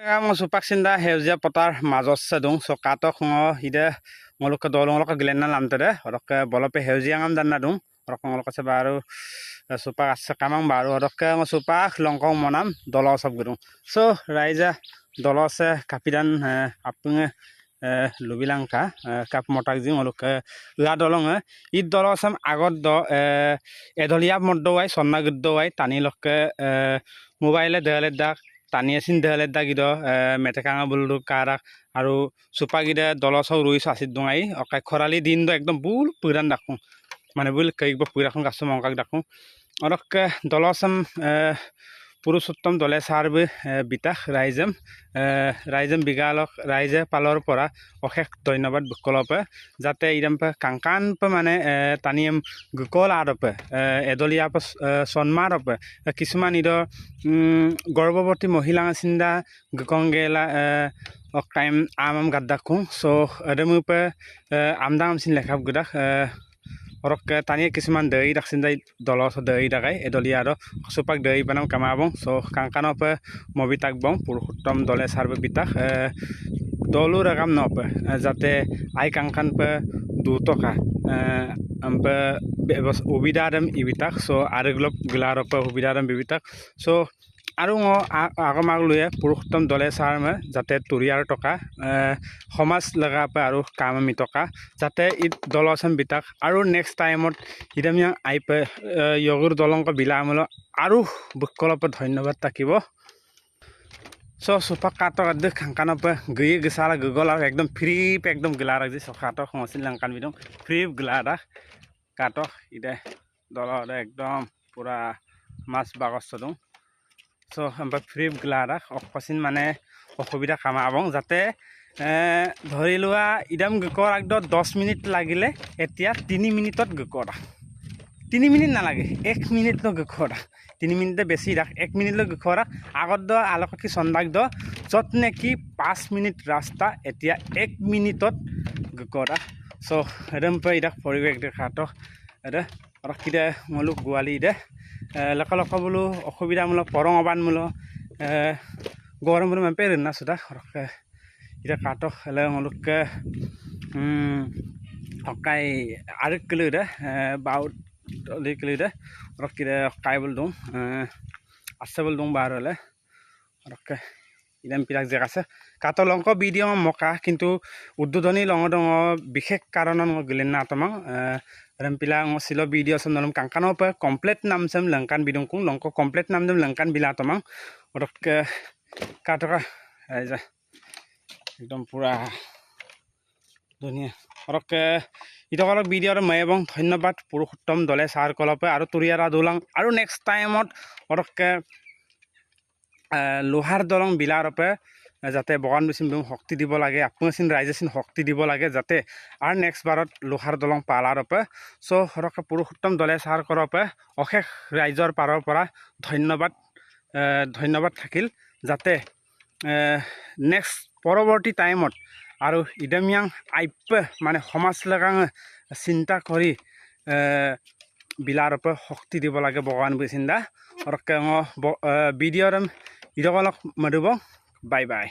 Supak sinda সেউজীয়া পতাৰ মাজত দং চ কাটক সিদে ngolok dolong lok glenna lamtere orok bolope সেউজীয়া ngam danna dung orok ngolok se baru supak আছে কামাং বাৰু orok supak longkong monam dolo sab gudung so raija dolo se kapidan apung lubilangka kap motak jing ngolok la dolong id dolo sam agot do edolia moddowai sonna guddowai tani lokke mobile dehale dak tani asin dehale dak ido মেটেকাঙা বুলু কারাক আৰু চুপাগিদে দল চৌ ৰুইছো আছিত দঙাই অকাই খৰালি দিন দ একদম বুল পুৰান ডাকো মানে বুল কৈব পুৰাখন গাছ মংকাক ডাকো অলক দলচাম পুৰুষোত্তম দলে চাৰ বিতাস ৰাইজেম ৰাইজেম বিগালক ৰাইজে পালৰ পৰা অশেষ ধন্যবাদ বুকলপে যাতে ইদম কাংকান মানে টানিম গুকল আৰপে এদলীয়া সন্মাৰপে কিছুমান ইদ গৰ্ভৱতী মহিলা চিন্দা গুকংগেলা টাইম আম আম গাদ্দাখোঁ চ' এদমপে আমদাং আমচিন লেখাপ গুদাখ orok tani কিছুমান দৈ daksin dai dolo so দৈ dakai edoli aro supak দৈ banam kamabong so kangkano pe mobi takbong Purushottam দলে সার্বে বিতাক দলো রাগাম নপে যাতে I কাংকান পে 2 টকা ampe সুবিধা দম ইবিতাক so আরেগুলো গুলার সুবিধা দম বিবিতাক so আৰু আগমাগ লৈয়ে পুৰুষোত্তম দলে ছাৰ যাতে তুৰিয়াৰ টকা সমাজ লগাপে আৰু কাম আমি টকা যাতে ই দলচম বিতাক আৰু নেক্সট টাইমত ইদমিয়া আইপে য়গুৰ দলংক বিলামল আৰু বুকলপে ধন্যবাদ থাকিব। চ' চোফা কাটক খাংকানপে গৈ গোসালা গগল আৰু একদম ফ্ৰী একদম গিলা ৰাখি চ কাটক সমছিল লাংকান বিদং ফ্ৰী গিলা ৰাখ কাটক ইদে দল একদম পুৰা মাছ বাগস দং চ' ওমফ্ৰাই ফ্ৰী গিলা অকচিন মানে অসুবিধা কামাবং যাতে ধৰি লোৱা ইদাম গকৰ একদম 10 মিনিট লাগিলে এতিয়া 3 মিনিটত গকৰ 3 মিনিট নালাগে, 1 মিনিট গকৰ 3 মিনিটে বেছি ৰাখ, 1 মিনিট গকৰ আগত দ আলকী চন্দাক দ য'ত নেকি 5 মিনিট ৰাস্তা এতিয়া 1 মিনিটত গকৰ। চ' একদম ইদাক পৰিৱেশ দেখাটো এদে আৰু কিদে মলুক গোৱালি দে লক লক বোলো অসুবিধামূলক পৰং অবানমূলক গৰম বোলো পেৰেন না সুদা এতিয়া কাটক এলে মলুকে হকাই আৰু কিলো দে বাউত কিলো দে আৰু কিদে কাই বল দওঁ আছে বল দওঁ বাৰ হলে আৰু ইদাম বিলাক জেগা আছে কাট লংক ভিডিঅ মকা কিন্তু উদ্বোধনী লঙ দঙ বিশেষ কাৰণত গেলেন না তোমাক rempila ngosilo video sam dalam kangkano pa complete nam sam langkan bidong kung longko complete nam sam langkan bila tomang orok katoka aja একদম পুৰা ধুনীয়া orok ইটো অলপ ভিডিঅ' মই এবং ধন্যবাদ পুৰুষোত্তম দলে ছাৰ কলপে আৰু তুৰিয়াৰা দোলং আৰু নেক্সট টাইমত orok লোহাৰ দলং বিলাৰপে যাতে বগান বেচিন শক্তি দিব লাগে আপুনি ৰাইজে চিন শক্তি দিব লাগে যাতে আৰু নেক্সট বাৰত লোহাৰ দলং পালাৰপে। চ' সৰকে পুৰুষোত্তম দলে ছাৰ কৰপে অশেষ ৰাইজৰ পাৰৰ পৰা ধন্যবাদ ধন্যবাদ থাকিল যাতে নেক্সট পৰৱৰ্তী টাইমত আৰু ইদমিয়াং আইপ্য মানে সমাজ লগাং চিন্তা কৰি বিলাৰ ওপৰত শক্তি দিব লাগে ভগৱান চিন্তা আৰু ভিডিঅ' ইদকলক মাৰিব। Bye bye.